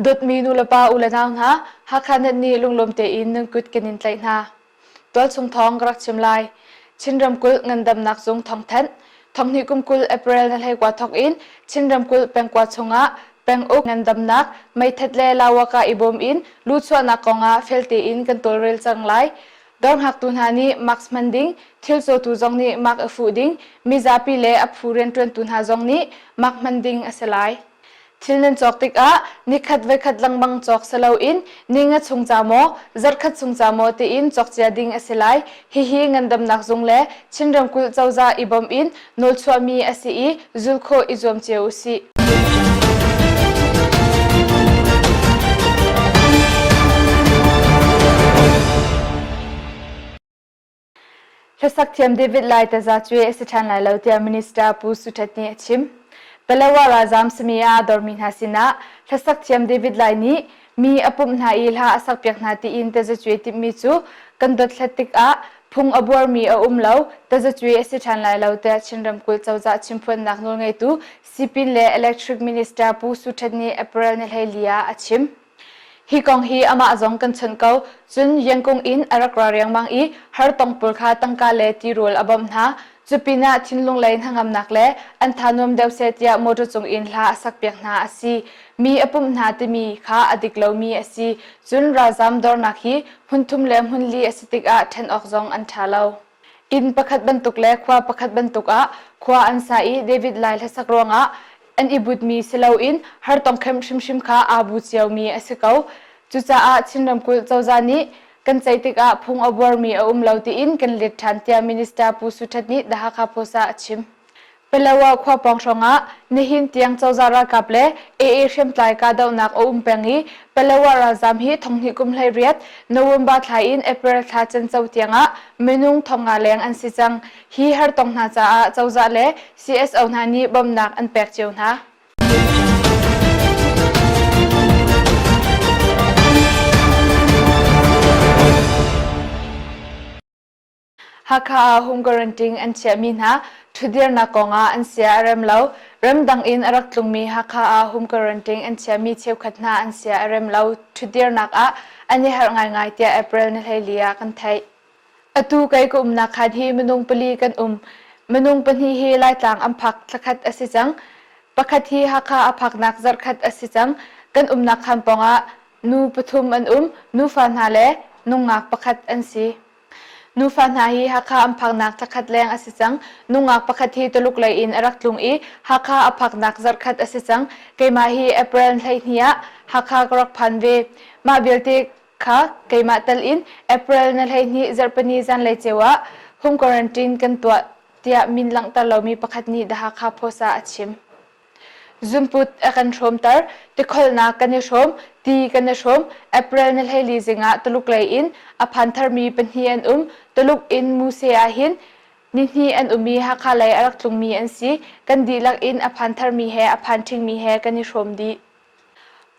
Dawtmi nulepa u le nau hna, Hakha net nih lunglawm tein nan kut kan in tlaih hna. Tualchung thawng ka rak chim lai. Chin ramkulh ngandamnak zung thawngthanh Thonghnih kum 20 April na hleikua thawk in Chin ramkulh pengkua chungah penguk ngandamnak meithat le lawaka i bawm in luchuahnak kongah fel tein kan tawlrel cang lai. Dawr hngaktu hna nih mask hman ding, thil cawtu zong nih mak i fuh ding, mizapi le a phu rianṭuantu hna zong nih mak hman ding a si lai. Thil nan cawk tikah nikhat voikhat lengmang cawk si loin ni nga chung ca maw, zarhkhat chung ca maw tiin cawk cia ding a si lai. Hihi ngandamnak zung le Chin ramkulh cozah i bawmh in nawlchuahmi a si i zul khawh i zuam cio usih. Hlasak thiam David Lai taza cu a si ṭhan lai lo tiah Minister Pu Suthat nih a chim. Palawa ralzaam simi ah a dormi hna sinah hlasak thiam David Lai nih mi a pumh hna i hla a sakpiak hna tiin tazacuai timhmi cu kan dothlat tikah phung a buarmi a um lo, tazacuai a si ṭhan lai lo tiah Chin ramkulh cozah chimphuannak nawlngeitu Sipin le Electric Minister Pu Suthat nih April ni 14 ah a chim. Hi kong hi amah zong kan chawnh ko. Cun Yangkung in a rak ra riangmang i hartong pawl kha tangka le tirawl a bawmh hna. Cupinah thinlung lei hnangamnak le an tha nuam deuh seh tiah motor cung in hla a sakpiak hna a si. Mi a pumh hna timi kha a dik lomi a si. Cun ralzam dornak hi hmunthum le hmunli a si tikah ṭhen awk zong an ṭha lo. Inn pakhat bantuk le khua pakhat bantuk ah khua an sa i David Lai hlasak ruangah an i butmi si loin hartong khem hrimhrim kha aa bu ciomi a si ko. Cucaah Chin ramkulh cozah nih kan ceih tikah phung a buarmi a um lo tiin kan let ṭhan tiah Minister Pu Suthat nih The Hakha Post ah a chim. Palawa khua pawng hrawngah nihin tiang cozah ralkap le AA hriamtlai kahdohnak a um peng i Palawa ralzaam hi thonghnih kum 18 November thla in April thla canco tiangah minung 500 leng an si cang. Hi hartong hna caah cozah le CSO hna nih bawmhnak an pek cio hna. Hakha ah home quarantine an chiahmi hna ṭhutdirnak kongah an sia a rem lo. Ramdang in a rak tlungmi Hakha ah home quarantine an chiahmi cheukhat hna an sia a rem lo. Ṭhutdirnak ah an i harh ngaingai tiah April ni 14 ah kan theih. Atu kei ka umnak khaan hi minung pali kan um. Minung pahnih hi Laitlang an phak thlakhat a si cang. Pakhat hi Hakha a phaknak zarhkhat a si cang. Kan umnak khaan pawngah nu pathum an um. Nufa hna le nungak pakhat an si. Nufa hna hi Hakha an phaknak thlakhat leng a si cang. Nungak pakhat hi Tuluk lei in a rak tlung i Hakha a phaknak zarhkhat a si cang. Keimah hi April 12 ah Hakha ka rak phan ve. Mah vialte kha keimah tal in April na 12 zarhpini zanlei ceu ah home quarantine kan tuah tiah min langhter lomi pakhat nih The Hakha Post ah a chim. Zunput a kan hrawmter, tikholhnak kan i hrawm, ti kan i hrawm. April ni 14 zingah Tuluk lei in a phan tharmi pahnih an um. Tuluk in Muse ah hin nihnih an um i Hakha lei a rak tlungmi an si. Kan dihlak in a phan tharmi he a phan ṭhingmi he kan i hrawm dih.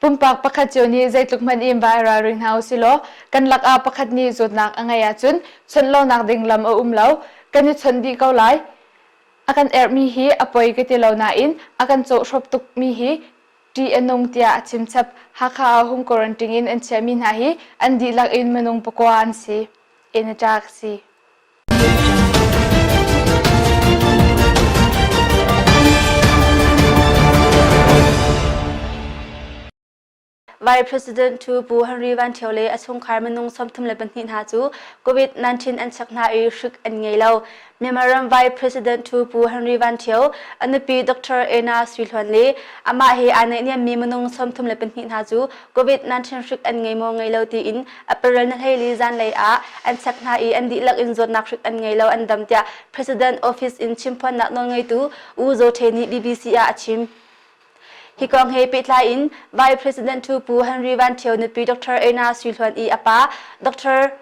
Pumpak pakhat cio nih zeitluk hmanh in vai ralring hna usilaw kan lakah pakhat nih zawtnak a ngeih ahcun chawnh lonak ding lam a um lo. Kan i chawnh dih ko lai. A kan erhmi hi a poi ka ti lo nain a kan cawhhrawp tukmi hi ṭih a nung tiah a chim chap. Hakha ah home quarantine in an chiahmi hna hi an dihlak in minung pakua an si. Inn a si. Vice President Thu Pu Henry Van Thio le a chungkhar minung 32 hna cu COVID-19 an chek hna i hrik an ngei lo. Myanmar ram Vice President Thu Pu Henry Van Thio, a nupi Dr. Ena Sui Hluan le amah he aa naihniammi minung 32 hna cu COVID-19 hrik an ngei maw ngei lo tiin April ni 14 zanlei ah an chek hna i an dihlak in zawtnak hrik an ngei lo an dam tiah President Office in chimphuannak nawlngeitu U Zaw Htwe nih BBC ah a chim. Hi kong he pehtlai in Vice President Thu Pu Henry Van Thio nupi Dr. Ena Sui Hluan i a pa Dr.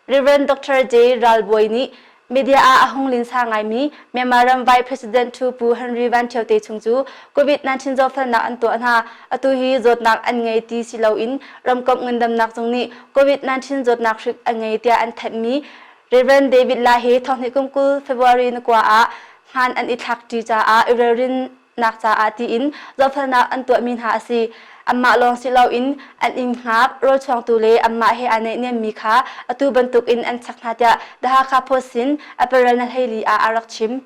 Rev. Dr. J. Ral Bawi nih media ah a hung linsa ngaimi Myanmar ram Vice President Thu Pu Henry Van Thio te chung cu COVID-19 zohfelnak an tuah hna. Atu hi zawtnak an ngei ti si loin ramkomh ngandamnak zung nih COVID-19 zawtnak hrik a ngei tiah an thanhmi Rev. David Lai hi thonghnih kum 20 February ni kua ah hmaan an i thlak ṭi caah i relrin nak caah tiin zohfelnak an tuahmi hna a si. Anmah lawng si loin an inn hngak, rawlchuangtu le anmah he aa naihniammi kha atu bantukin an chek hna tiah The Hakha Post sin April ni 14 ah a rak chim.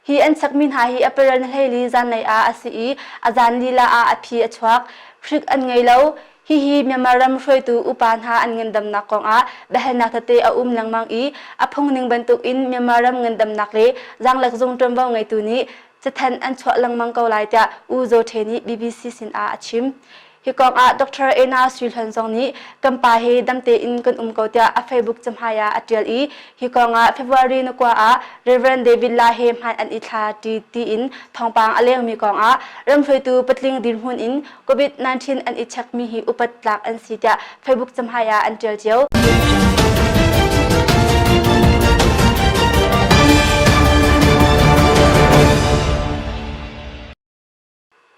Hi an chekmi hna hi April ni 14 zanlei ah a si i a zan lila ah a phi a chuak. Hrik an ngei lo. Hihi Myanmar ram hruaitu upa hna an ngandamnak kongah biahalnak tete a um lengmang i a phungning bantukin Myanmar ram ngandamnak le zaanglek zung ṭuanvo ngeitu nih cathanh an chuah lengmang ko lai tiah U Zaw Htwe nih BBC sinah a chim. Hi kongah Dr. Ena Sui Hluan zong nih kan pa he dam tein kan um ko tiah a Facebook cahmai ah a ṭial i hi kongah February ni kua ah Rev. David La he hmaan an i thla ṭi tiin thawngpang a lengmi kongah ramhruaitu patling dirhmun in COVID-19 an i chekmi hi upat tlak an si tiah Facebook cahmai ah an ṭial cio.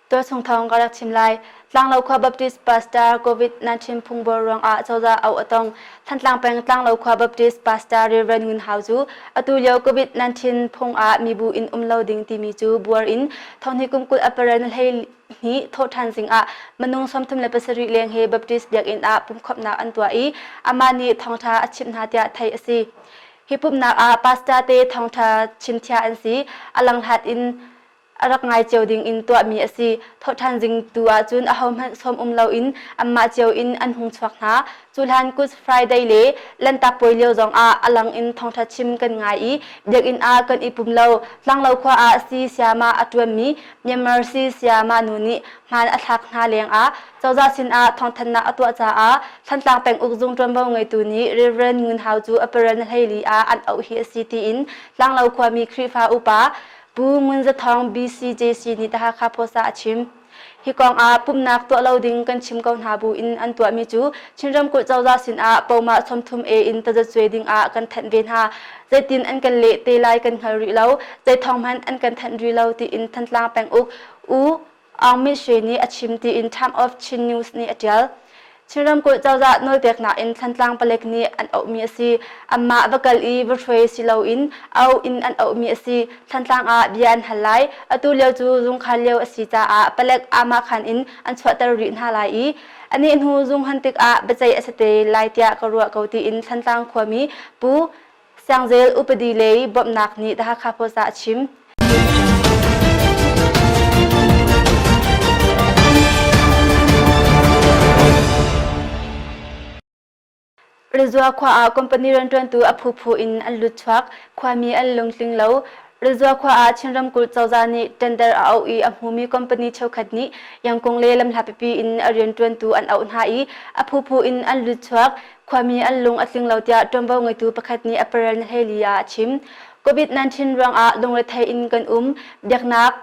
Tualchung thawng ka rak chim lai. Tlanglo khua Baptist Pastor COVID-19 phungbuar ruangah cozah auh a tong. Thantlang peng Tlanglo khua Baptist Pastor Rev. Ngun Hau cu atu lio COVID-19 phung ah mibu in um lo ding timi cu buar in thonghnih kum 20 April ni 12 thawhṭhan zing ah minung 37 leng he Baptist biakinn ah pumkhawmhnak an tuah i amah nih thawngṭha a chimh hna tiah theih a si. Hi pumhnak ah pastor te thawngṭha chimthiah an si. A langhlat in a rak ngai cio ding in tuahmi a si. Thawhṭhan zing tu ahcun ahohmanh sawm um loin anmah cio in an hung chuak hna. Cu hlan Good Friday le Lanhtak Puai lio zongah a lang in thawngṭha chim kan ngai i biakinn ah kan i pum lo. Tlanglo khua ah si sayama a ṭuanmi Myanmar si sayama nu nih hmaan a thlak hna lengah cozah sinah thawngthanhnak a tuah caah Thantlang penguk zung ṭuanvo ngeitu nih Rev. Ngun Hau cu April ni 14 ah an auh hi a si tiin Tlanglo khuami Khrihfa upa Pu Ngun Za Thawng BCJC nih The Hakha Post ah a chim. Hi kong ah pumhnak tuah lo ding kan chim ko hna bu in an tuahmi cu Chin ramkulh cozah sinah pomah 30 A in tazacuai ding ah kan thanh ve hna. Zeitin an kan leh te lai kan hngal rih lo, zei thawng hmanh an kan thanh rih lo tiin Thantlang penguk U Aung Myint Shwe nih a chim tiin Time of Chin News nih a ṭial. Chin ramkulh cozah nawlpeknak in Thantlang palek nih an auhmi a si. Anmah va kal i va hruai si loin auh in an auhmi a si. Thantlang ah bia an hal lai. Atu lio cu zungkhar lio a si caah palek aamahkhan in an chuahter rih hna lai i a neh hnu zung hon tikah biaceih a si te lai tiah ka ruah ko tiin Thantlang khuami Pu Siangzel upadi lei bawmhnak nih The Hakha Post ah a chim. Rizua khua ah company rianṭuantu a phuphu in an lut chuak, khuami an lungtling lo. Rizua khua ah Chin ramkulh cozah nih tender a auh i a hmumi company cheukhat nih Yangkung le lamhla pipi in a rianṭuantu an auh hna i a phuphu in an lut chuak. Khuami an lung a tling lo tiah ṭuanvo ngeitu pakhat nih April ni 14 ah a chim. COVID-19 ruangah lungrethei in kan um. Biaknak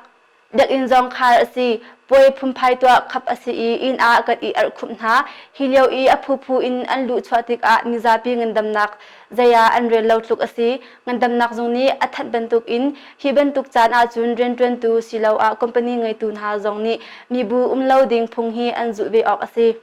biakinn zong khar a si. Puai phunphai tuah khap a si i inn ah kan i erhkhumh hna. Hi lio i a phuphu in an luhchuah tikah mizapi ngandamnak zei ah an rel lo tluk a si. Ngandamnak zung nih a thanh bantukin hi bantuk caan ahcun rianṭuantu siloah company ngeitu hna zong nih mibu um lo ding phung hi an zulh ve awk a si.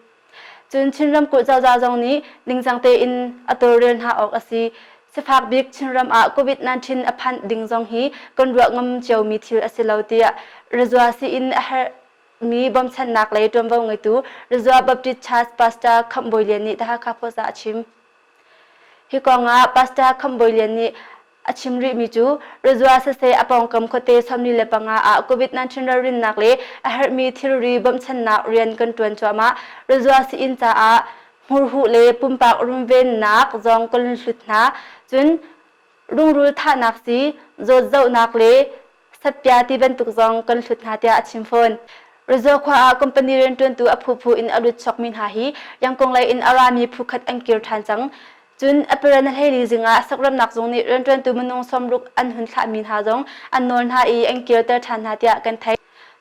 Cun Chin ramkulh cozah zong nih ningcang tein a tawlrel hna awk a si. Sifak bik Chinram ah COVID-19 a phanh ding zong hi kan ruah ngam ciomi thil a si lo tiah Rizua sii-inn a herhmi bawmchanhnak lei ṭuanvo ngeitu Rizua Baptist Church Pastor Khamh Bawi Lian nih The Hakha Post ah a chim. Hi kong ah Pastor Khamh Bawi Lian nih A chim rihmi cu Rizua siseh a pawngkam khuate 45 ah COVID-19 ralrinnak le a herhmi thilri bawmhchanhnak rian kan ṭuan cuahmah. Rizua sii-inn caah hmurhuh le pumpak runvennak zong kan hlut hna. Cun rungrul thahnak sii, zawt zohnak le satpia ti bantuk zong kan hlut hna tiah a chim fawn. Rizua khua ah company rianṭuantu a phuphu in a lut chokmi hna hi Yangkung lei in a rami phu khat an kir ṭhan cang. Cun April ni 14 zing ah sakramnak zung nih rianṭuantu minung 60 an hun thlahmi hna zong an nawl hna i an kirter ṭhan hna tiah kan theih.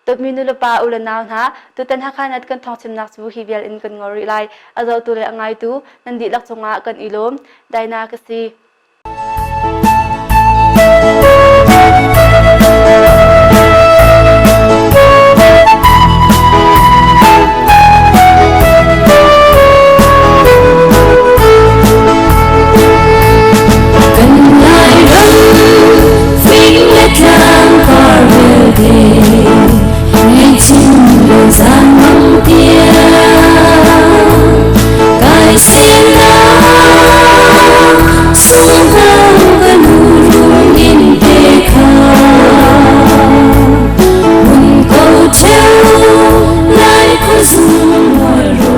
Dawtmi nulepa u le nau hna, tutan Hakha Net kan thawngchimnak cu hi vial in kan ngol rih lai. A zohtu le a ngaitu nan dihlak cungah kan i lawm. Daina ka si. Kan Lairam fing le tlang par vialte, ngei chin le zaang mang tiang. Zungmawi.